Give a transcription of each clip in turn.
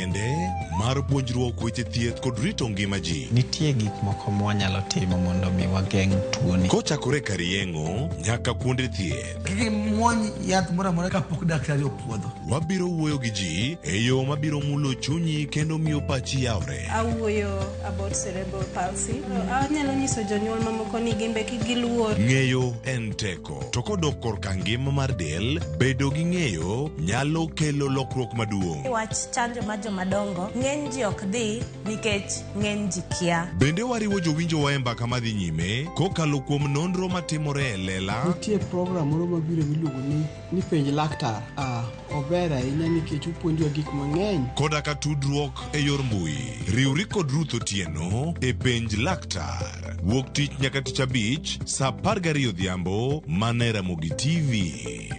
makende mar puonjruok weche thieth kod rito ngima ji. Nitie gik moko mwanyalo timo mondo mi wageng' tuoni. Kochakore kar yeng'o nyaka kuonde thieth. Kik imuony yath moro amora kapok daktari opuodho. Wabiro wuoyo gi ji e yo mabiro mulo chunyi kendo miyo pachi yawre. Awuoyo about cerebral palsy. Anyalo nyiso jonyuol mamoko ni gin be kik giluor. Ng'eyo en teko. To kodok korka ngima mar del, bedo gi ng'eyo nyalo kelo lokruok maduong'. Wach chanjo mar jomadongo, ng'eny ji ok dhi nikech ng'eny ji kia. Bende wariwo jowinjowa e mbaka madhi nyime kokalo kuom nonro matimore e lela. Nitie program moro mabiro miluongo ni ni penj laktar. Ah, ober ahinya nikech opuonjowa gik mang'eny. Koda ka tudruok e yor mbui. Riwri kod Ruth Otieno e penj laktar. Wuok tich nyaka tich abich saa 12 odhiambo mana e Ramogi TV.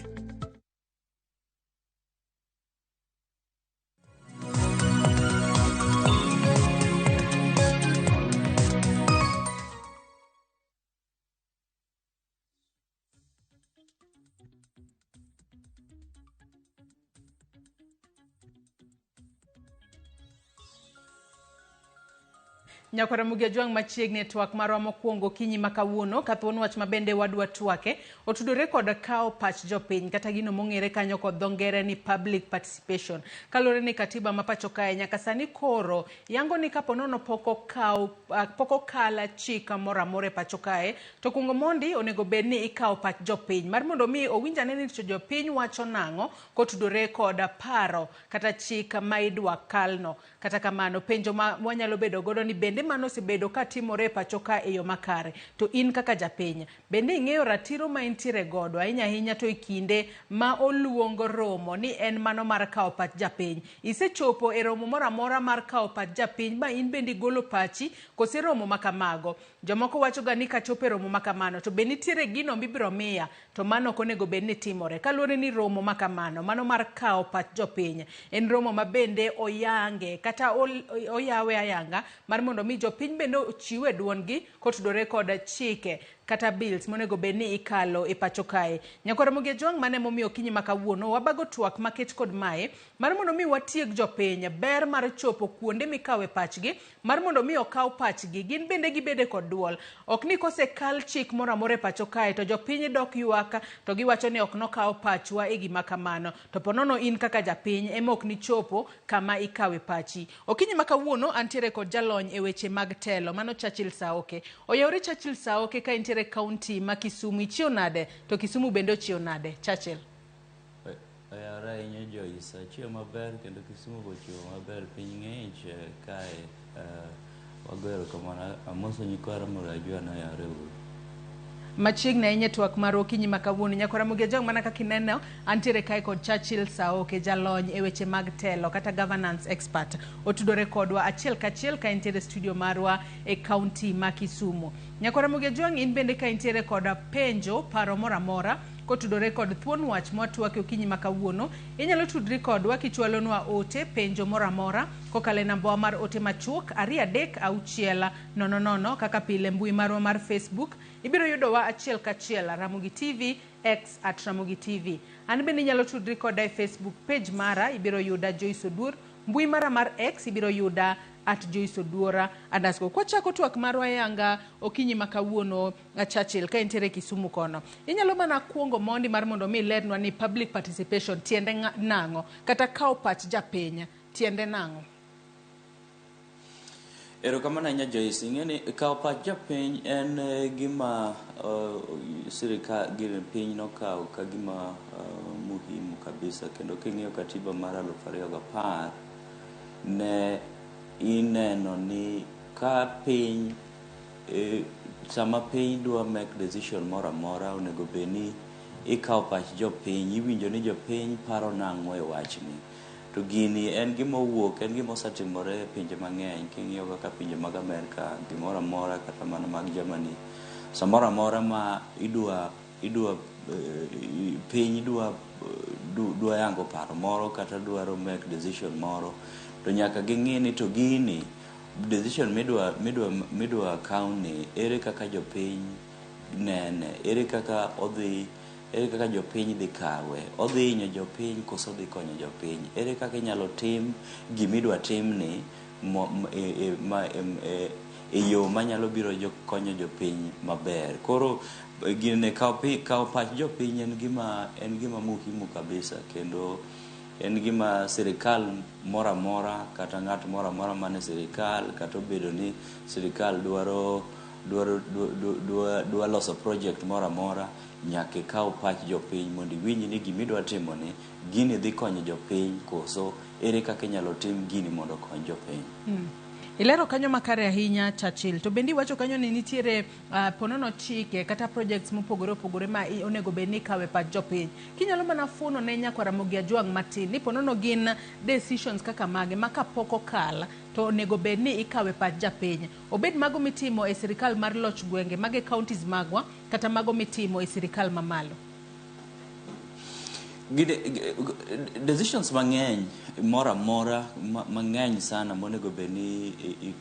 Nyakwar Ramogi Ajwang' machiegni e twak marwa mokwongo okinyi ma kawuono ka thuon wach ma bende wadwa twake otudore kod kawo pach jopiny kata gino mong'ere kanyo kod dho ngere ni public participation. Kaluwore ni katiba ma pacho kae nyaka sani koro yango ni kapo nono pok okaw pok okal chik moro amora e pacho kae to kuongo mondi onego bed ni ikawo pach jopiny mar mondo mi owinj ane ni to jopiny wacho nang'o kotudore kod paro kata chik ma idwa kalno. Kata kamano, penjo ma wanyalo bedo godo ni bende mano osebedo ka timore e pacho ka e yo makare? To in kaka japiny, bende ing'eyo ratiro ma intiere godo ahinya ahinya to e kinde ma oluong romo ni en mano mar kawo pach japiny. Isechopo e romo moro amora mar kawo pach japiny ma in bende igolo pachi kose romo ma kamago? Jomoko wacho ga ni kachopo e romo ma kamano to be nitiere gino mibiro miya to mano ok onego bed ni timore. Kaluwore ni romo ma kamano, mano mar kawo pach jopiny, en romo ma bende oyange kata oyawe ayanga mar mondo mi jopiny bende ochiwe duondgi kotudore kod chike kata bills monego bed ni ikalo e pacho kae. Nyakwar Ramogi Ajwang' mano emomiyo okinyi ma kawuono wabago twak makech kod mae mar mondo mi watieg jopiny ber mar chopo kuonde mikawe pachgi mar mondo mi okaw pachgi gin bende gibede kod duol. Ok ni kosekal chik moro amora e pacho kae to jopiny dok ywak to giwacho ni ok nokaw pachwa e gima kamano. To ponono in kaka japiny ema ok nichopo kama ikawe pachi. Okinyi ma kawuono antiere kod jalony e weche mag telo mano Churchill Saoke. Oyawore Churchill Saoke ka intiere e kaunti ma Kisumu. Ichiew nade? To Kisumu bende ochiew nade? Churchill. Oyawore ahinya Joyce, achiew maber kendo Kisumu be ochiew maber, piny ng'ich kae. Wago erokamano, amoso nyikwa Ramogi Ajwang' ni oyawore uru. Machiegni ahinya e twak mar okinyi ma kawuono. Nyakwar Ramogi Ajwang' mana kaka ineno, antiere kae kod Churchill Saoke, jalony e weche mag telo kata governance expert. Otudore kodwa achiel kachiel ka entiere e studio marwa e kaunti ma Kisumu. Nyakwar Ramogi Ajwang' in bende ka intiere kod penjo, paro moro amora kotudore kod thuon wach mwatwake okinyi ma kawuono, inyalo tudri kodwa kichwalonwa ote, penjo moro amora kokalo e nambawa mar ote machuok 23600 kaka pile mbui marwa mar Facebook. Ibiro yudowa achiel kachiel Ramogi TV, X at Ramogi TV. An bende inyalo tudri koda e Facebook page mara, ibiro yuda Joyce Oduor. Mbui mara mar X ibiro yuda at Joyce Oduora underscore. Kwachako twak marwa e anga okinyi ma kawuono Churchill ka intiere Kisumu kono. Inyalo mana kuongo mondi mar mondo mi ilernwa ni public participation tiende nang'o kata kawo pach japiny tiende nang'o? Erokamano ahinya Joyce. Ing'e ni kawo pach japiny en gima sirikal gir piny nokawo ka gima muhimu kabisa kendo king'iyo katiba mar 2010 ne ineno ni ka piny sama piny dwa make decision moro amora onego bed ni ikawo pach jopiny iwinjo ni jopiny paro nang'o e wachni. To gini en gima owuok, en gima osetimore e pinje mang'eny. King'iyo kaka pinje mag Amerka, gimoro amora kata mana mag Germany, samoro amora ma idwa idwa piny dwa dwa yango paro moro kata dwaro make decision moro, to nyaka ging'i ni to gini decision midwa midwa midwa kaw ni ere kaka jopiny nene, ere kaka odhi Ere kaka jopiny dhi kawe? Odhi hinyo jopiny koso odhi konyo jopiny? Ere kaka inyalo tim gimidwa timni e yo manyalo biro konyo jopiny maber? Koro gine kawo pach jopiny en gima muhimu kabisa, kendo en gima sirikal moro amora kata ng'at moro amora man e sirikal, kata obedo ni sirikal dwaro dwaro dwa, dwa loso project moro amora, nyaka ikaw pach jopiny mondo iwinj ni gimidwa timo ni gini dhi konyo jopiny koso ere kaka inyalo tim gini mondo okony jopiny. Ilero kanyo makare ahinya, Churchill. To bende iwacho kanyo ni nitiere ponono chike kata projects mopogore opogore ma onego bed ni ikawe pach jopiny. Kinyalo mana funo ne nyakwar Ramogi Ajwang' matin ni ponono gin decisions kaka mage ma kapok okal to onego bed ni ikawe pach japiny. Obed mago mitimo e sirikal mar loch gwenge, mago e counties magwa, kata mago mitimo e sirikal mamalo. Decisions mang'eny moro amora mang'eny sana monego bed ni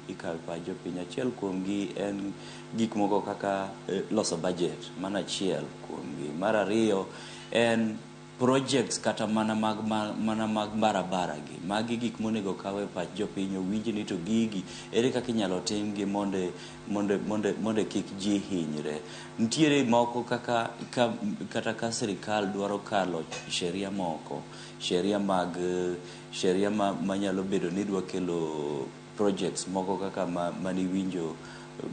ikawo e pach jopiny. Achiel kuomgi en gik moko kaka loso budget, mano achiel kuomgi. Mar ariyo en projects kata mana mag mana mag barabara gi. Magi gik monego okaw e pach jopiny, owinj ni to gigi ere kaka inyalo timgi mondo kik ji hinyre. Nitiere moko kaka kata ka sirikal dwaro kalo sheria moko, sheria mag sheria manyalo bedo ni dwa kelo projects moko kaka maniwinjo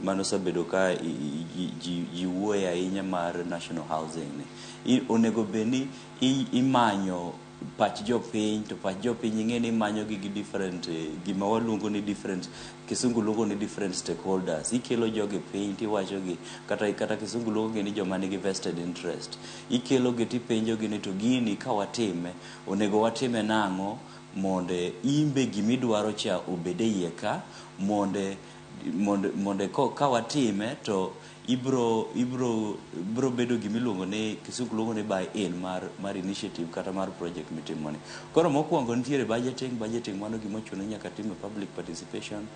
manosebedo ka ji wuoye ahinya mar national housing ni. Onego bed ni imanyo pach jopiny, to pach jopiny ing'e ni imanyo gi different gima waluongo ni different, kisungu luongo ni different stakeholders. Ikelo jogi piny tiwacho gi kata kisungu luongo gi ni joma nigi vested interest. Ikelo gi tipenjo gi ni to gini ka watime, onego watime nang'o mondo imbe gimidwaro cha obed e iye ka, mondo ka watime to ibro bedo gimiluongo ni, kisungu luongo ni buy in mar initiative kata mar project mitimoni. Koro mokwongo nitiere budgeting. Budgeting mano gima ochuno ni nyaka tim e public participation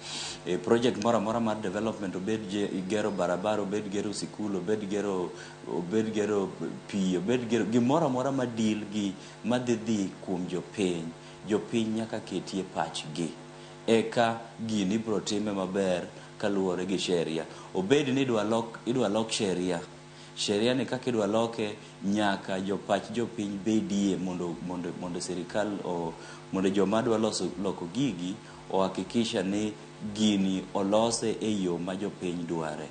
e project moro amora mar development, obed gero barabara, obed gero sikul, obed gero pi, obed gero gimoro amora ma deal gi madhi dhi kuom jopiny. Jopiny nyaka ketie pachgi eka gini ibro time maber kaluwore gi sheria. Obed ni idwa lok sheria, sheria ni kaka idwa loke, nyaka jopach jopiny bedie mondo sirikal o mondo joma dwa loso loko gigi ohakikisha ni gini olose e yo ma jopiny dware.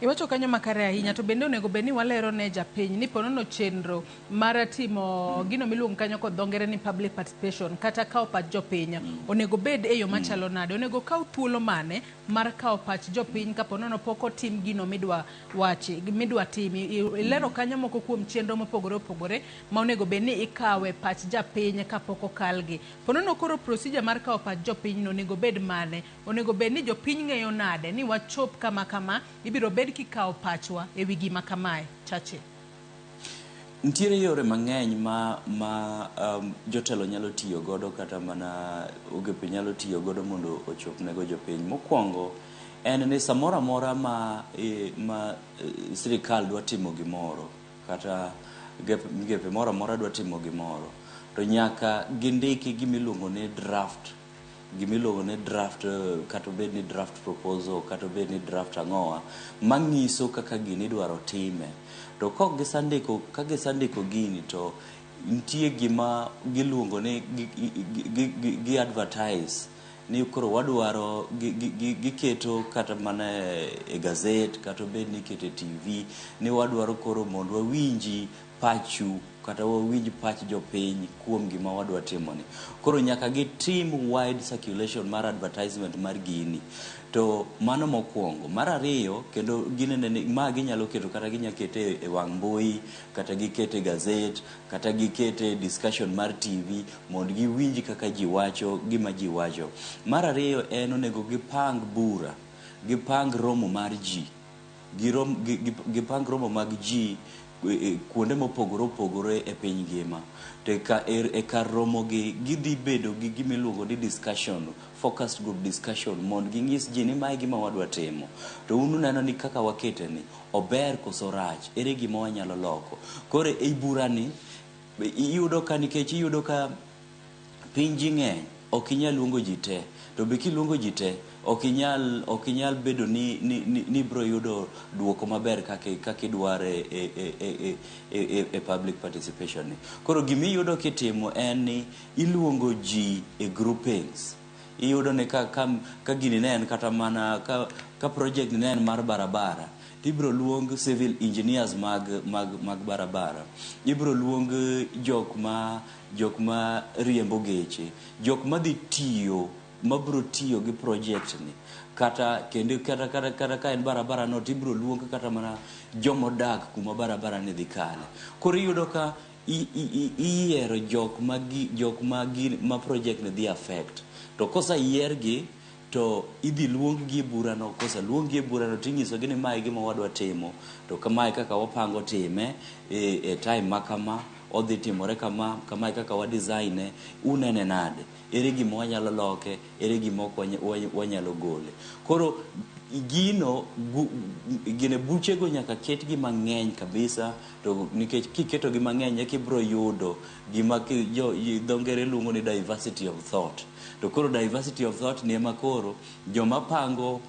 Iwacho kanyo makare ahinya, to bende onego bed ni walero ne japiny ni ponono chenro mar timo gino miluongo kanyo kod dho ngere ni public participation kata kawo pach jopiny onego bed e yo machalo nade, onego kaw thuolo mane mar kawo pach jopiny kapo nono pok otim gino midwa wachi midwa tim. Ilero kanyo moko kuom chenro mopogore opogore ma onego bed ni ikawe pach japiny kapok okalgi. Ponono koro procedure mar kawo pach jopiny no onego bed mane? Onego bed ni jopiny ng'eyo nade ni wachop kama kama ibiro bed kikawo pachwa e wi gima kamae, Churchill? Nitiere yore mang'eny ma jotelo nyalo tiyo godo kata mana ogepe nyalo tiyo godo mondo ochop nego jopiny. Mokwongo en ni samoro amora ma sirikal dwa timo gimoro kata migepe moro amora dwa timo gimoro, to nyaka gindiki gimiluongo ni draft, kata obed ni draft proposal kata obed ni draft ang'owa mang'iso kaka gini idwaro time. To kok gisandiko, ka gisandiko gini, to nitie gima giluongo ni gi advertise ni koro wadwaro giketo kata mana e gazet kata obed ni iketo e TV ni wadwaro koro mondo wawinji pachu kata wawinj pach jopiny kuom gima wadwa timoni. Koro nyaka gitim wide circulation mar advertisement mar gini. To mano mokwongo. Mar ariyo, kendo ginene ni ma ginyalo keto kata ginya kete e wang' mbui, kata gikete e gazet, kata gikete e discussion mar TV mondo giwinj kaka ji wacho gima ji wacho. Mar ariyo en onego gipang bura, gipang romo mar ji, gipang romo mag ji. kuonde mopogore opogore e piny ngima. To e kar romo gi gidhi bedo gi gima iluongo ni discussion, focus group discussion, mondo ging'is ji ni mae gima wadwa timo. To un uneno ni kaka wakete ni ober koso rach, ere gima wanyalo loko. Koro ei bura ni iyudo ka, nikech iyudo ka piny ji ng'eny, ok inyal luongo ji te. To be kiluongo ji te, ok inyal bedo ni ibro yudo duoko maber kaka idware e public participation ni. Koro gimiyudo kitimo en ni iluongo ji e groupings. Iyudo ni ka gini ne en kata mana ka project ne en mar barabara, tibro luong civil engineers mag barabara, ibro luong jok ma riembo geche, jok madhi tiyo, mabro tiyo gi project ni. Kata kendo kata ka en barabara no, tibro luong kata mana jomodak kuma barabara ni dhi kale. Koro iyudo ka iyiero jok ma ma project ni dhi affect. To koseyiergi to idhi luong gi e burano. Koseluong gi e burano, tinyisogi ni mae e gima wadwa timo, to kamae kaka wapango time e time ma kama odhi timore kama, kamae kaka wa design e, unene nade, ere gima wanyalo loke, ere gima ok wanyalo gole. Koro gino gine buchego nyaka ketgi mang'eny kabisa. To nikech kiketogi mang'eny eka ibro yudo gima dho ngere luongo ni diversity of thought. To koro diversity of thought ni ema koro joma pango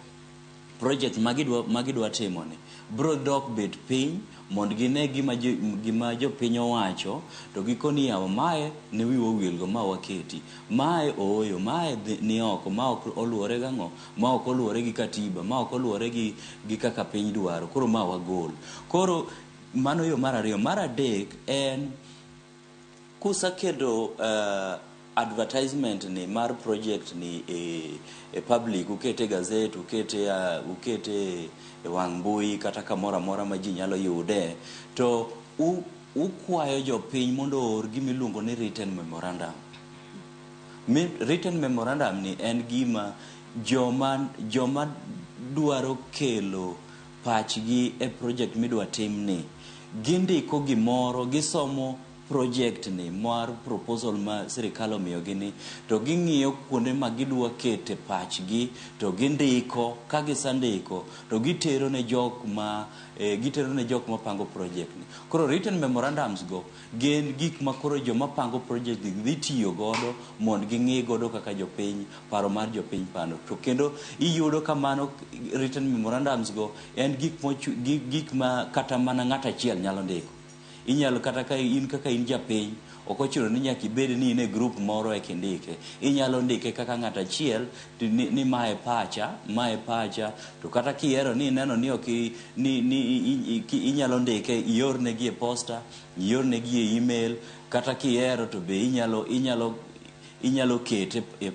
project magidwa timo ni bro dok bet piny mondo gine gima jopiny owacho, to gikoni yawa mae ne wiwa owilgo ma waketi mae, ooyo mae ni oko, ma ok oluwore gang'o, ma ok oluwore gi katiba, ma ok oluwore gi kaka piny dwaro, koro ma wagol. Koro mano yo mar ariyo. Mar adek en kusaketo advertisement ni mar project ni e public, ukete gazet, ukete e wang' mbui kata kamoro amora ma ji nyalo yude, to ukwayo jopiny mondo oor gima iluongo ni written memorandum. Written memorandum ni en gima joma dwaro kelo pachgi e project midwa timni, gindiko gimoro, gisomo project ni mar proposal ma sirikal omiyogi ni, to ging'iyo kuonde ma gidwa kete pachgi, to gindiko. Ka gisendiko to gitero ne jok ma pango project ni. Koro written memorandums go gin gik ma koro joma pango project ni dhi tiyo godo mondo ging'i godo kaka jopiny, paro mar jopiny pando. To kendo iyudo ka mano written memorandums go en gik ma kata mana ng'ato achiel nyalo ndiko. Inyalo kata ka in kaka in japiny, ok ochuno ni nyaka ibed ni in e group moro eka indike. Inyalo ndike kaka ng'ato achiel ni mae pacha, mae pacha. To kata kihero ni ineno ni ok ni inyalo ndike, iornegi e posta, iornegi e email, kata kihero to be inyalo kete e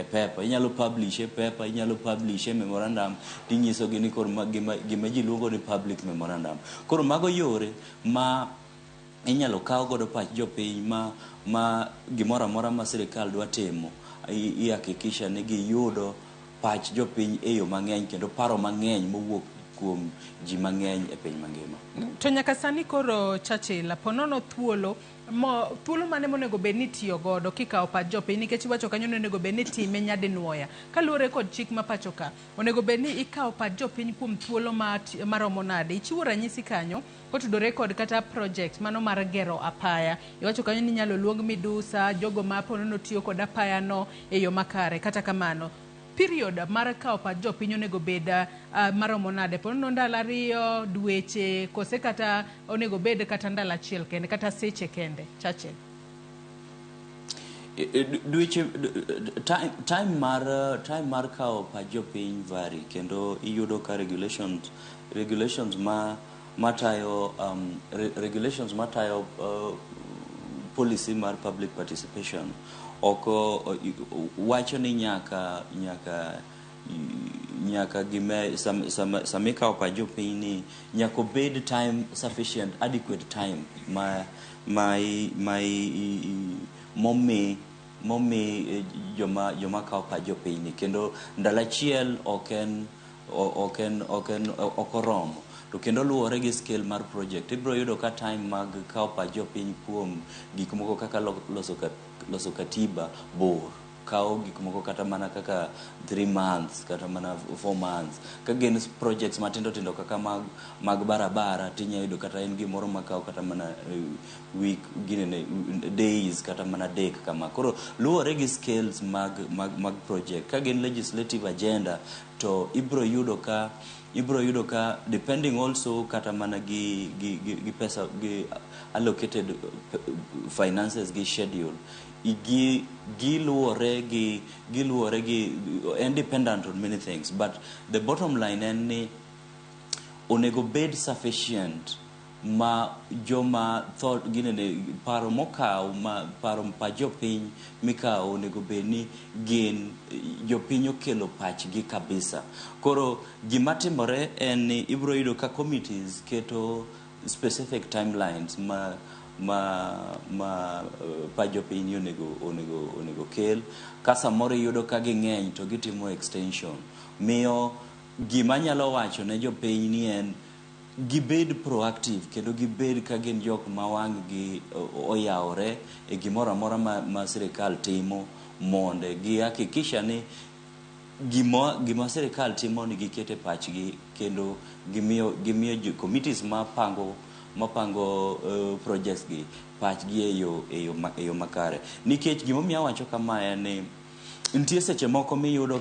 paper, inyalo publish e paper, inyalo publish e memorandum, tinyisogi ni koro gima ji luongo ni public memorandum. Koro mago yore ma inyalo kaw godo pach jopiny ma gimoro amora ma sirikal dwa timo, ihakikisha ni giyudo pach jopiny e yo mang'eny kendo paro mang'eny mowuok kuom ji mang'eny e piny mangima. To nyaka sani koro, Churchill, ponono thuolo mo thuolo mane monego bed ni itiyo godo kikawo pach jopiny? Nikech iwacho kanyo ni onego bed ni itime nyadinwoya. Kaluwore kod chik ma pacho ka, onego bed ni ikawo pach jopiny kuom thuolo maromo nade? Ichiwo ranyisi kanyo kotudore kod kata project mano mar gero apaya. Iwacho kanyo ni inyalo luong midusa, jogo ma ponono tiyo kod apaya no e yo makare. Kata kamano, period mar kawo pach jopiny onego bed maromo nade? Ponono ndalo 2, dweche, kose kata onego bed kata ndalo achiel kende, kata seche kende? Churchill. Dweche, time mar kawo pach jopiny vary, kendo iyudo ka regulations ma matayo regulations matayo policy mar public participation ok wacho ni nyaka gime sama ikawo pach jopiny ni nyaka obed time sufficient, adequate time ma momi joma kawo pach jopiny ni. Kendo ndalo achiel ok en ok oromo. To kendo luwore gi scale mar project. Ibiro yudo ka time mag kawo pach jopiny kuom gik moko kaka loso katiba bor. Kawo gik moko kata mana kaka 3 months, kata mana 4 months. Ka gin projects matindo tindo kaka mag barabara, tinya yudo kata en gimoro makawo kata mana week, ginene, days kata mana dek kama. Koro luwore gi scales mag project. Ka gin legislative agenda, to ibiro yudo ka depending also kata mana gi pesa gi allocated finances gi schedule gi giluwore gi en dependent on many things, but the bottom line en ni onego bed sufficient ma joma thought ginene paro mokaw ma paro pa jopiny mikawo onego bed ni gin jopiny okelo pachgi kabisa. Koro gima timore en ni ibiro yudo ka committees keto specific timelines ma pa jopiny onego kel. Ka samoro iyudo ka ging'eny to gitimo extension. Miyo gima nyalo wacho ne jopiny ni en gibed proactive kendo gibed ka gin jok ma wang' gi oyawore e gimoro amora ma sirikal timo, mondo gihakikisha ni gima sirikal timo ni giketo e pachgi kendo gimiyo committees mapango projects gi pachgi e yo makare. Nikech gimomiyo awacho kamae en ni nitie seche moko miyudo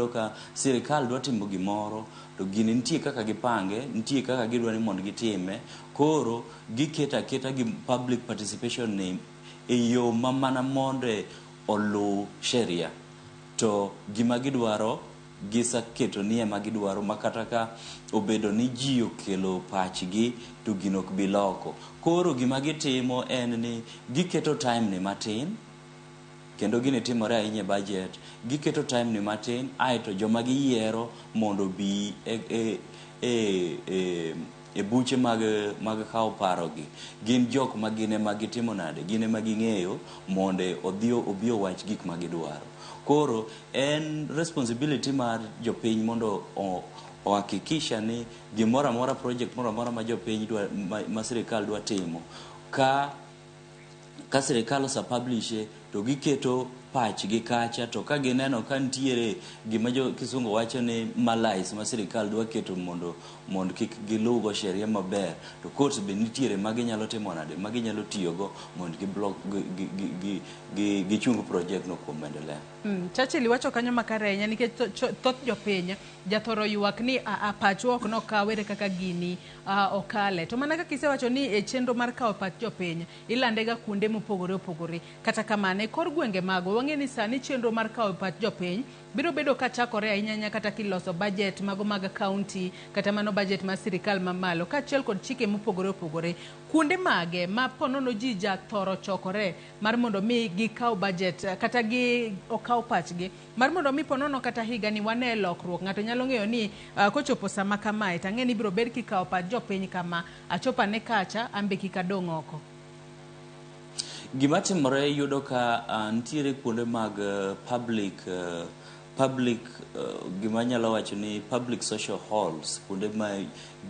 ka sirikal dwa timo gimoro, to gini nitie kaka gipange, nitie kaka gidwa ni mondo gitime. Koro giketo aketa gi public participation ni e yo ma mana mondo oluw sheria, to gima gidwaro giseketo ni ema gidwaro, ma kata ka obedo ni ji okelo pachgi to gino ok bi loko. Koro gima gitimo en ni giketo time ni matin, kendo gini timore ahinya e budget. Giketo time ni matin, aeto joma giyiero mondo obi e buche mag kawo paro gi gin jok ma gin ema gitimo nade, gin ema ging'eyo mondo odhi obi owach gik ma gidwaro. Koro en responsibility mar jopiny mondo ohakikisha ni gimoro amora, project moro amora ma jopiny dwa, ma sirikal dwa timo, ka sirikal ose publish to giketo pachgi kacha. To ka gineno ka nitiere gima jo kisungu wacho ni malice ma sirikal dwa keto mondo kik giluwgo sheria maber, to court be nitiere ma ginyalo timo nade, ma ginyalo tiyogo mondo gi block gi gichung project no kuom endelea. Churchill iwacho kanyo makare ahinya, nikech thoth jopiny jathoro ywak ni a pachwa ok nokaw, ere kaka gini okale. To mana kaka isewacho ni e chenro mar kawo pach jopiny ilande ga kuonde mopogore opogore. Kata kamano, e kor gwenge magwa wang'e ni sani chenro mar kawo pach jopiny biro bedo ka chakore ahinya ahinya kata kiloso budget mago mag county, kata mano budget mar sirikal mamalo, kaachiel kod chike mopogore opogore. Kuonde mage ma ponono ji jathoro chokore mar mondo mi gikaw budget kata gi okaw pachgi mar mondo mi ponono kata higani wane lokruok, ng'ato nyalo ng'eyo ni kochopo sama kamae to ang'e ni ibiro bed kikawo pach jopiny kama, achop ane kacha, an be kik adong' oko? Gima timore, iyudo ka nitiere kuonde mag public, gima nyalo wacho ni public social halls, kuonde ma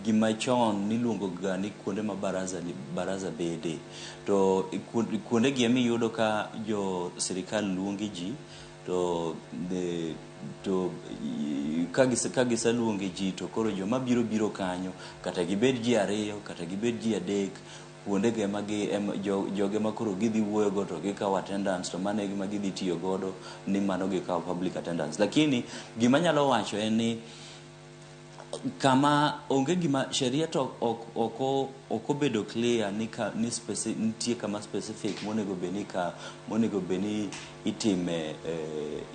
gima chon niluongo ga ni kuonde ma baraza bede. To kuonde gi ema iyudo ka jo sirikal luongi ji, to ka giseluongi ji, to koro joma biro biro kanyo, kata gibed ji ariyo, kata gibed ji adek, kuonde go ema gi ema joge ma koro gidhi wuoyo go, to gikawo attendance, to mano e gima gidhi tiyo godo ni mano gikawo public attendance. Lakini gima nyalo wacho en ni kama onge gima sheria to ok obedo clear ni ka ni nitie kama specific monego bed ni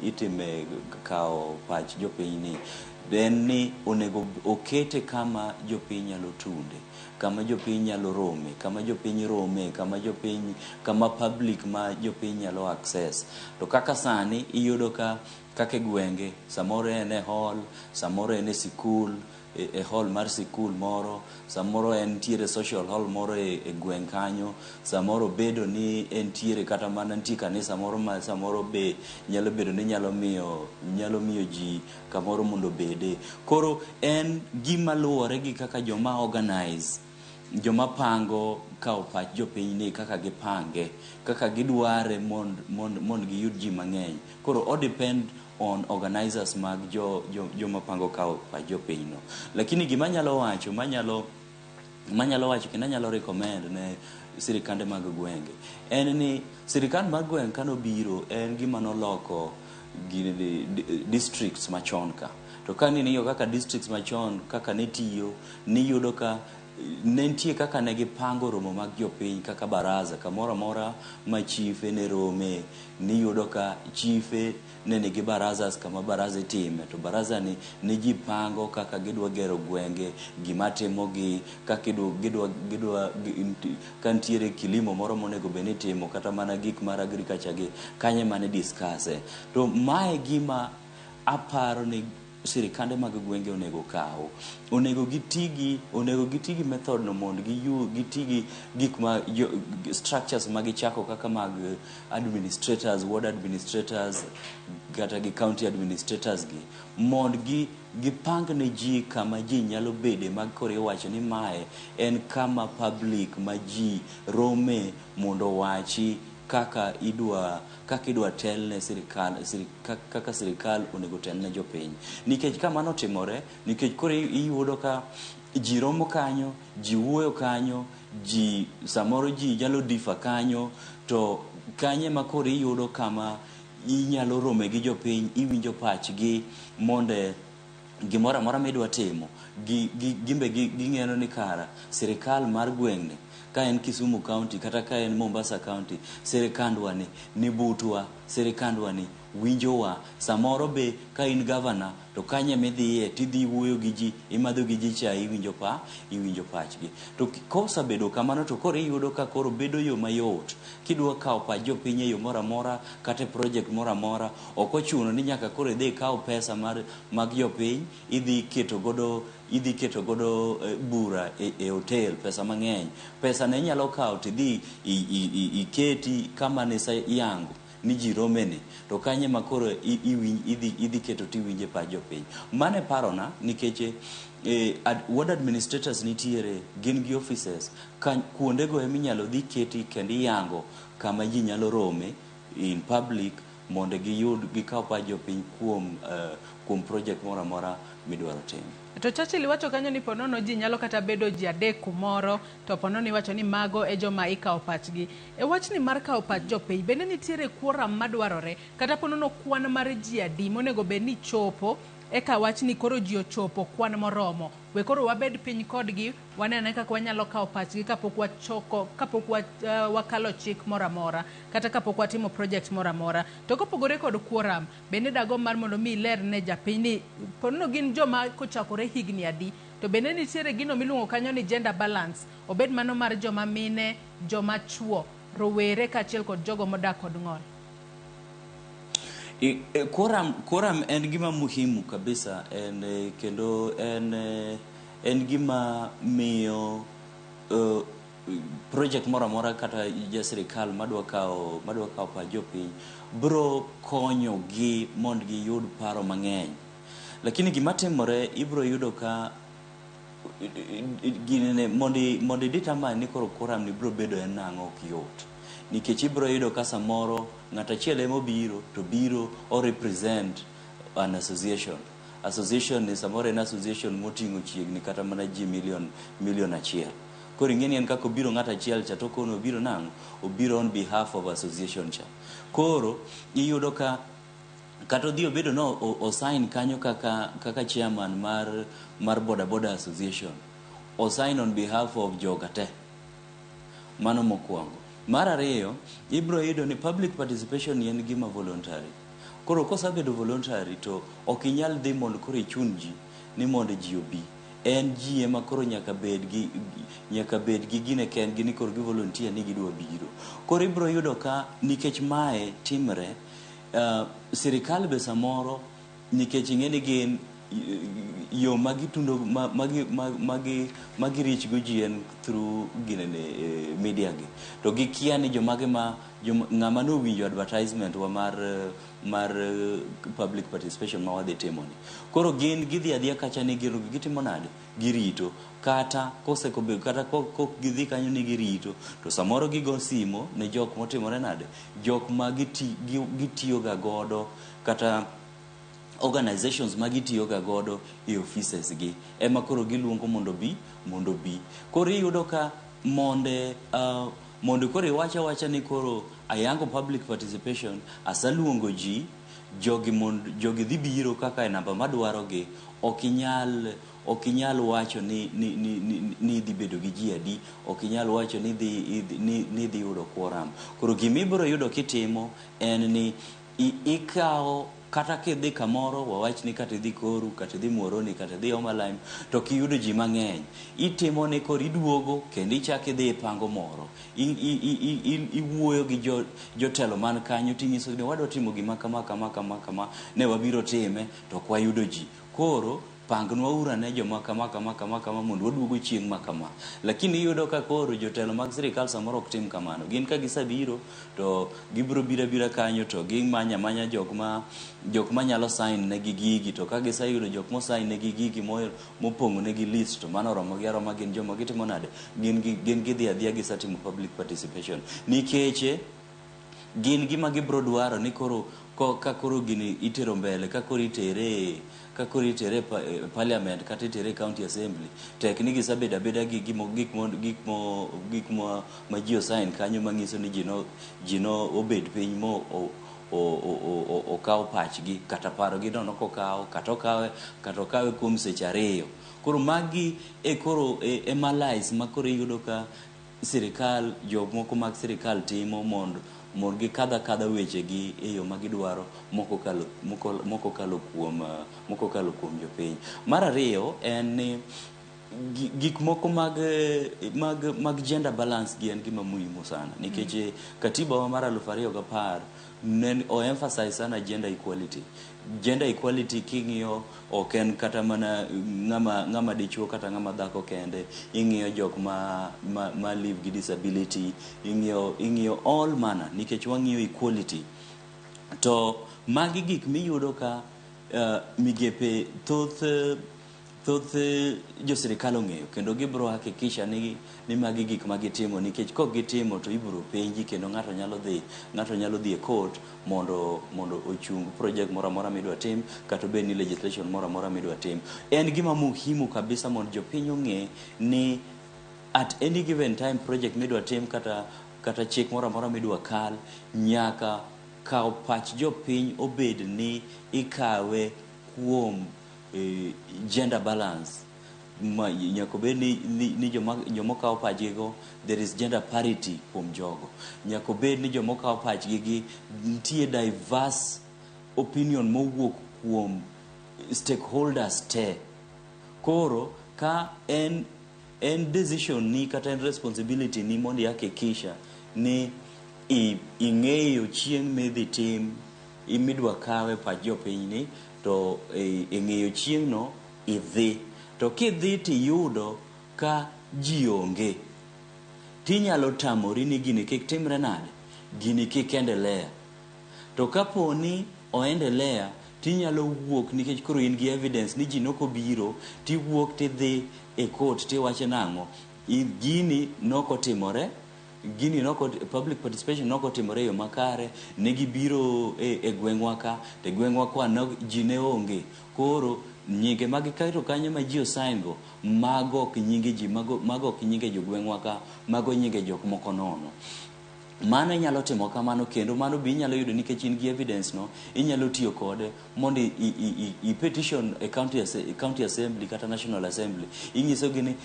itime kawo pach jopiny ni en ni onego okete kama jopiny nyalo tunde, kama jopiny nyalo rome, kama jopiny rome, kama jopiny, kama public ma jopiny nyalo access. To kaka sani iyudo ka kaka e gwenge, samoro en e hall, samoro en e sikul. e hall mar sikul moro, samoro entiere social hall moro e gweng' kanyo, samoro bedo ni entiere kata mana nitie kanisa moro ma samoro be nyalo bedo ni nyalo miyo ji kamoro mondo obede. Koro en gima luwore gi kaka joma organize, joma pango kawo pach jopiny ni, kaka gipange, kaka gidware mond giyud ji mang'eny. Koro o depend on organizers mag jo joma pango kawo pach jopiny no. Lakini gima anyalo wacho, manyalo wacho kendo anyalo recommend ne sirikande mag gwenge en ni sirikal mar gweng' kanobiro en gima noloko gini, districts machon ka. To ka ning'iyo kaka districts machon kaka ne tiyo, niyudo ka ne nitie kaka ne gipango romo mag jopiny kaka baraza kamoro amora ma chife ne rome. Niyudo ka chife ne nigi barazas kama baraza itime, to baraza ni ne ji pango kaka gidwa gero gwenge, gima timogi kaka gidwa ka nitiere kilimo moro monego bed ni itimo, kata mana gik mar agriculture gi kanye mane discuss. To mae gima aparo ni sirikande mag gwenge onego kaw, onego giti gi method no mondo giti gi gik ma structures ma gichako kaka mag administrators, ward administrators kata gi county administrators gi, mondo gi gipang ne ji kama ji nyalo bede mag koro iwacho ni mae en kama public ma ji rome mondo owachi kaka idwa telne sirikal, kaka sirikal onego telne jopiny. Nikech ka mano otimore, nikech koro iyudo ka ji romo kanyo, ji wuoyo kanyo, ji samoro ji nyalo differ kanyo, to kanye ma koro iyudo kama inyalo rome gi jopiny, iwinjo pachgi mondo gimoro amora midwa timo gimbe ging'eno ni kara sirikal mar gweng'ni, ka en Kisumu County kata ka en Mombasa County, sirikandwa ni butwa, sirikandwa ni winjowa. Samoro be ka in governor to kanye midhiye tidhi wuoyo gi ji, imadho gi ji chai, iwinjo pachgi. To kosebedo kamano to koro iyudo ka koro bedo yo mayot kidwa kawo pach jopiny e yo moro amora kata e project moro amora. Ok ochuno ni nyaka koro idhi ikaw pesa mag jopiny idhi keto godo bura e hotel, pesa mang'eny. Pesa ne inyalo kawo tidhi iketi kama ne yango ni ji romeni, to kanye ma koro idhi keto tiwinje pach jopiny. Mano e parona, nikech ward administrators nitiere, gin gi offices ka kuondego eminyalo dhi keti kendo iyango kama ji nyalo rome in public mondo giyud gikaw pach jopiny kuom project moro amora midwaro timo. To Churchill iwacho kanyo ni ponono ji nyalo kata bedo ji adek kumoro, to ponono iwacho ni mago e joma ikawo pachgi. E wachni mar kawo pach jopiny, bende nitiere quorum madwarore kata ponono kwan mar ji adi monego bed ni chopo eka wachni koro ji ochopo kwan moromo? We koro wabed piny kodgi, wanene kaka wanyalo kawo pachgi kapok wachoko, kapok wakalo chik moro amora kata kapok watimo project moro amora. To kopogore kod quorum, bende dagomb mar mondo mi iler ne japiny ni ponono gin joma kochakore higni adi, to bende nitiere gino miluongo kanyo ni gender balance, obed mano mar joma mine, joma chuo, rowere kaachiel kod jogo modak kod ng'ol? Quorum en gima muhimu kabisa en kendo en gima miyo project moro amora kata ja sirikal madwa kawo pach jopiny bro konyo gi mondo giyud paro mang'eny. Lakini gima timore, ibro yudo ka ginene mondo i determine ni koro quorum ni bro bedo en nang'o ok yot, nikech ibro yudo ka samoro ng'at achiel ema obiro to biro o represent an association. Association ni samoro en association moting'o chiegni kata mana ji milion 1. Koro ing'e ni en kaka obiro ng'at achiel cha, to kono obiro nang'o? Obiro on behalf of association cha. Koro iyudo ka kata odhi obedo no o sign kanyo kaka chairman mar boda boda association, o sign on behalf of joga te. Mano mokwongo. Mar ariyo, ibro yudo ni public participation en gima voluntary. Koro kosebedo voluntary to ok inyal dhi mondo koro ichun ji ni mondo ji obi. En ji ema koro nyaka bed gi gine kendgi ni koro gi volunteer ni gidwa biro. Koro ibro yudo ka nikech mae timre, sirikal be samoro nikech ing'e ni gin Yo ma gitundo ma gi reach go ji en through ginene media gi, to gikia ni jomage ma ng'ama nowinjo advertisement wa mar public participation ma wadhi timo ni. Koro gin gidhi adhiya kacha ni gitimo nade? Girito kata kosekobedo kata kok gidhi kanyo ni girito, to samoro gigo simo ne jok motimore nade, jok ma gitiyo ga godo kata organizations ma gitiyo ga godo e offices gi ema koro giluongo mondo bi. Koro iyudo ka mondo koro iwach awacha ni koro ayango public participation, asaluongo ji jogi mondo jogi dhi biro kaka e namba madwaro gi. Ok inyal wacho ni idhi bedo gi ji adi, ok inyal wacho ni idhi yudo quorum. Koro gima ibiro yudo kitimo en ni ikawo kata kidhi kamoro, wawach ni kata idhi Koru, kata idhi Muhoroni, kata idhi Omalime, to kiyudo ji mang'eny, itimo ni koro iduogo kendo ichak idhi ipango moro, iwuoyo gi jotelo man kanyo, tinyisogi ni wadwa timo gima kama kama kama kama, ne wabiro time to ok wayudo ji, koro pangnwa uru ane joma kama kama kama kama mondo waduogo chieng' ma kama. Lakini iyudo ka koro jotelo mag sirikal samoro ok tim kamano. Gin ka gisebiro to gibiro biro abira kanyo to gimanya amanya jok ma nyalo sign negi gigi, to ka giseyudo jok mo sign negi gigi mopong'o negi list, to mano oromo gi aroma. Gin joma gitimo nade? Gin gidhi adhiya, gisetimo public participation, nikech gin gima gibiro dwaro ni koro ka koro gini itero mbele, ka koro itere e parliament kata itere e county assembly, tek ni gisebedo abeda gi gik mo ma ji osign kanyo manyiso ni ji no obed piny mo okaw pachgi kata parogi nono kokaw kata okawe kata okawe kuom seche 2. Koro magi e koro e malaise ma koro iyudo ka sirikal, jok moko mag sirikal timo mondo gikadh akadha wechegi e yo ma gidwaro mokokalo kuom jopiny. Mar ariyo en ni gik moko mag gender balance gi en gima muhimu sana, nikech katiba wa mar 2010 ne o emphasize sana gender equality. Gender equality king'iyo ok en kata mana ng'ama dichuo kata ng'ama dhako kende, ing'iyo jok ma live gi disability, ing'iyo all manner, nikech wang'iyo equality. To magi gik miyudo ka migepe thoth jo sirikal ong'eyo kendo gibiro hakikisha ni magi gik ma gitimo, nikech kok gitimo to ibiro penji, kendo ng'ato nyalo dhi e court mondo ochung project moro amora midwa tim, kata obed ni legislation moro amora midwa tim. En gima muhimu kabisa mondo jopiny ong'e ni at any given time project midwa tim kata chik moro amora midwa kal, nyaka kaw pach jopiny obed ni ikawe kuom gender balance. Ma, nyaka obed ni joma okawo pachgi go, there is gender parity kuom jogo. Nyaka obed ni joma okawo pachgi gi nitie diverse opinion mowuok kuom stakeholders te. Koro ka en decision ni kata en responsibility ni mondo ihakikisha ni ing'eyo chieng' midhi tim midwa kawe pach jopiny ni to ing'eyo chieng'no idhi, to kidhi tiyudo ka ji onge, tinyalo tamori ni gini kik timre nade, gini kik endelea. To kapo ni oendelea, tinyalo wuok, nikech koro in gi evidence ni ji nokobiro, tiwuok tidhi e court tiwacho nang'o? Gini nokotimore, gini noko public participation nokotimore e yo makare, ne gibiro e gweng'wa ka, to e gweng'wa ka no, ji ne onge. Koro nyinge ma giketo kanyo ma ji osign go, mago ok nyinge ji, mago ok nyinge jogweng'wa ka, mago nyinge jok moko nono. Mano inyalo timo kamano, kendo mano be inyalo yudo nikech in gi evidence no, inyalo tiyo kode mondo i petition e county assembly kata national assembly. Inyiso gi ni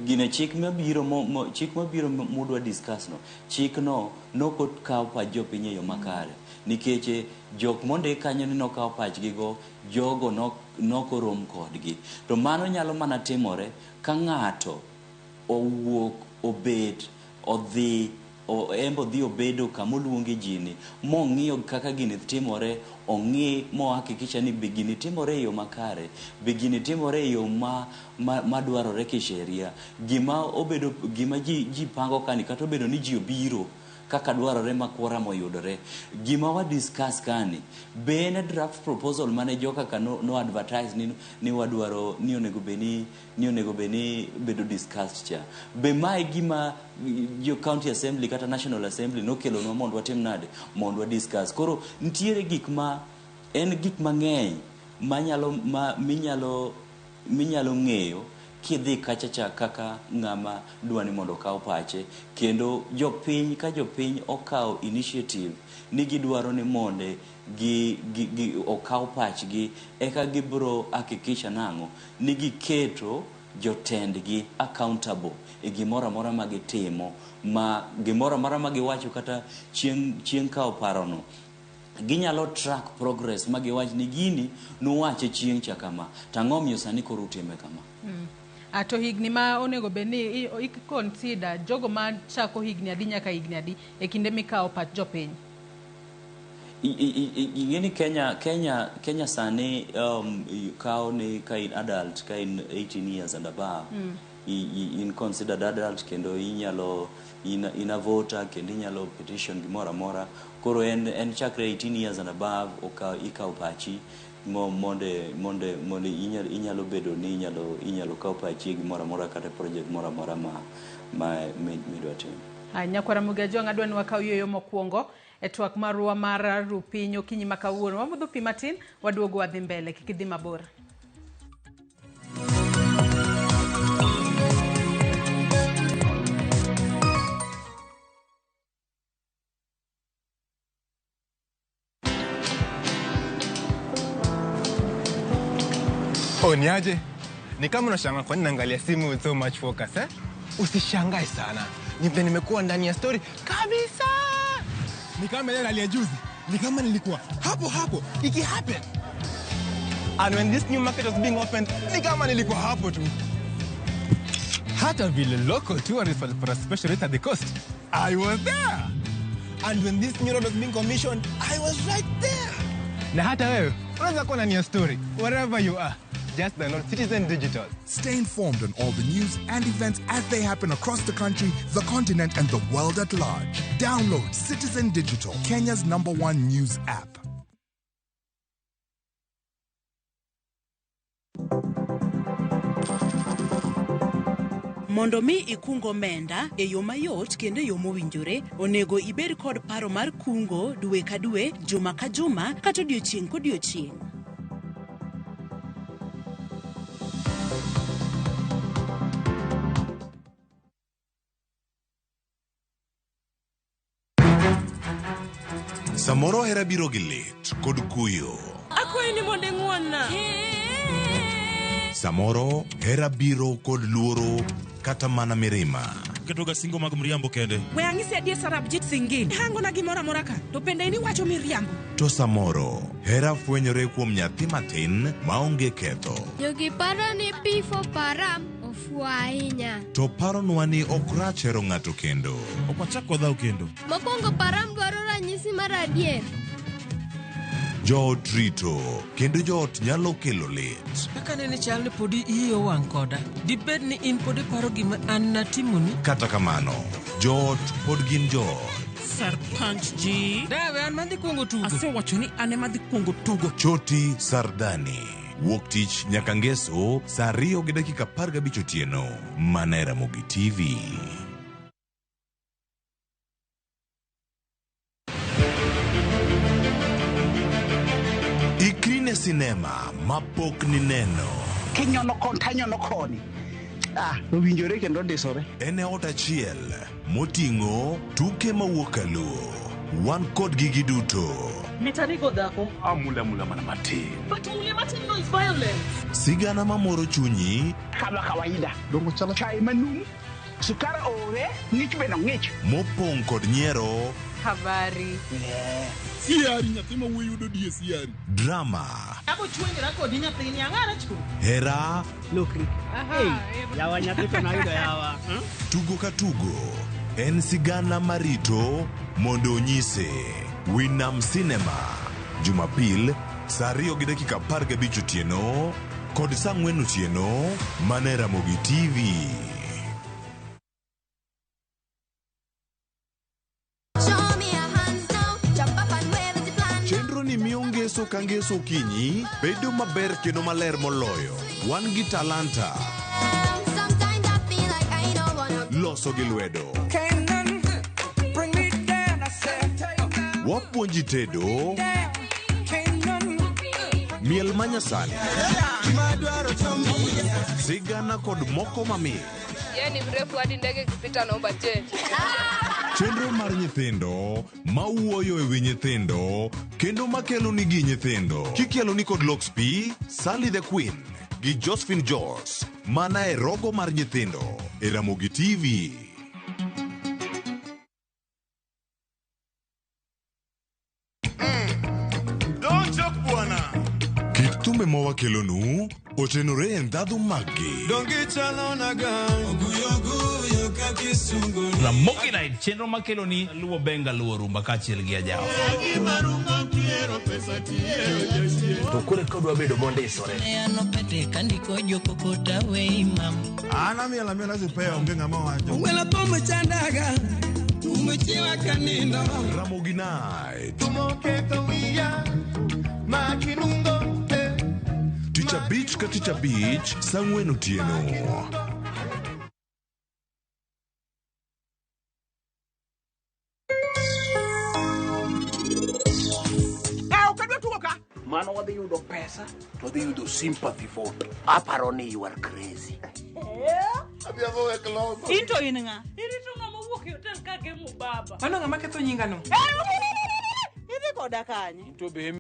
gine chik mabiro chik mabiro mudwa discuss no, chik no nokokaw pach jopiny e yo makare, nikech jok mondik kanyo ni nokaw pachgi go, jogo nokorom kodgi. To mano nyalo mana timore ka ng'ato owuok obet odhi. Embo dhi obedo kama oluonge ji ni mong'iyo kaka gini timore, ong'i mohakikisha ni be gini timore e yo makare, be gini timore e yo madwarore kisheria. Gima obedo gima ji pango kani, kata obedo ni ji obiro kaka dwarore ma quorum oyudore, gima wa discuss kani be en draft proposal mane joka ka no advertise ni wadwaro ni onego bed ni bedo discussed cha. Be mae gima jo county assembly kata national assembly nokelonwa mondo watim nade, mondo wa discuss. Koro nitiere gik ma en gik mang'eny manyalo ma minyalo ng'eyo kidhi kachacha kaka ng'ama dwa ni mondo okaw pache. Kendo jopiny ka jopiny okaw initiative ni gidwaro ni monde gi okaw pachgi, eka gibro hakikisha nang'o ni giketo jotendgi accountable e gimoro amora ma gitimo, ma gimoro amora ma giwacho kata chieng' kawo parono ginyalo track progress ma giwach ni gini nuwache chieng' cha kama, to ang'o miyo sani koro utime kama. To higni ma onego bed ni i consider jogo ma chako higni adi nyaka higni adi e kinde mikawo pach jopiny? Ing'e ni Kenya sani kawo ni ka in adult, ka in 18 years and above, in considered adult, kendo inyalo in a voter, kendo inyalo petition gimoro amora. Koro en chakre 18 years and above ikawo pachi monde inyalo bedo ni inyalo kawo pachi e gimoro amora kata project moro amora ma midwa timo. Nyakwara Muga Jwang', adwa ni wakaw yueyo mokwongo e twak marwa mar ru piny okinyi ma kawuono. Wamodho pi matin, waduogo wadhi mbele, kik idhi mabor. Oh, niaje? Ni kama unashangaa kwa nini naangalia simu with so much focus, eh? Usishangae sana. Ni vile nimekuwa ndani ya story kabisa. Ni kama ile rally ya juzi. Ni kama nilikuwa hapo hapo iki happen. And when this new market was being opened, ni kama nilikuwa hapo tu. Hata vile local tourists walipata special rate at the coast, I was there. And when this new road was being commissioned, I was right there. Na hata wewe unaweza kuwa ndani ya story wherever you are. Just download Citizen Digital. Stay informed on all the news and events as they happen across the country, the continent, and the world at large. Download Citizen Digital, Kenya's #1 news app. Mondo mi ikung omenda e yo mayot kendo e yo mowinjore, onego ibed kod paro mar kungo dwe ka dwe, juma ka juma, kata odiochieng' kodiochieng'. Samoro hera biro gi lit kod kuyo. Akwayi ni mondo ing'won-na. Samoro hera biro kod luoro kata mana mirima. Ketoga singo mag mriambo kende. We ang'isi adier Sarabjit Singh. Hangona gimoro amora ka, to bende in iwacho miriambo. To samoro hera fwenyore kuom nyathi matin maonge ketho. Jogi paro ni P for Param ofuwo ahinya. To paronwa ni ok rach hero ng'ato kendo. Ok wachak wadhaw kendo. Mokwongo Param dwaro ranyisi mar adier. Joot rito kendo joot nyalo kelo lit. Kaka nene chal ni podi iyi owang' koda, dibed ni in pod iparo gima an natimoni? Kata kamano, joot pod gin joot. Sarpanch ji. Dawe an madhi kuongo tugo. Asewacho ni an ema dhi kuongo tugo. Choti Sardani. Wuok tich nyaka ngeso saa 2:15 otieno. Mana e Ramogi TV. Ikri ne sinema mapok nineno. Kinyono kon tanyono koni. Owinjore kendo ndisore. En e ot achiel moting'o tuke mawuok kaluo. Wan kodgi giduto. Mitarigo dhako. Amula mula mana matin. But mule matin no is violence. Sigana mamoro chunyi. Kama kawaida. Dongo chalo chai manum. Sukari ore, ng'ich bende ng'ich. Mopong' kod nyiero. Habari. Siari nyathi ma wuoyi yudo die siari. Drama. Abo chwenyra kodi nyathini ang'ara chu. Hera. Lokri. Hey, yawa nyathi to nayudo yawa. Tugo ka tugo. En sigana marito mondo onyise. Winam Cinema. Jumapil, saa 2:15 otieno kod saa 4 otieno mana e Ramogi TV. Chenro ni miyo ngeso ka ngeso okinyi bedo maber kendo maler moloyo. Wan gi talanta. Loso gi lwedo. Wapuonji tedo. Miel manyasani. Sigana kod moko mamit. Yeye ni mrefu hadi ndege ikipita naomba change. Chenro mar nyithindo mawuoyo e wi nyithindo kendo makelo nigi nyithindo. Kikelo ni kod Lox P, Sally the Queen gi Josephine Jos mana e rogo mar nyithindo e Ramogi TV. Don't joke bwana. Kit thumbe mawakelonu otenore e ndhadhu maggi. Ramogi Night, chenro makelo ni luwo benga luwo rumba kaachiel gi ajawa. To koro ka odwa bedo mondisore. An amiel amiela sipea onge ng'ama wacho. Ramogi Night. Tich abich ka tich abich saa 4 otieno. Mano wadhi yudo pesa to wadhi yudo sympathy vote. Aparo ni you are crazy. Into in ng'a? Irito ng'ama wuok e hotel ka gemo baba. Mano ng'ama ketho nyingano? Idhi koda kanye?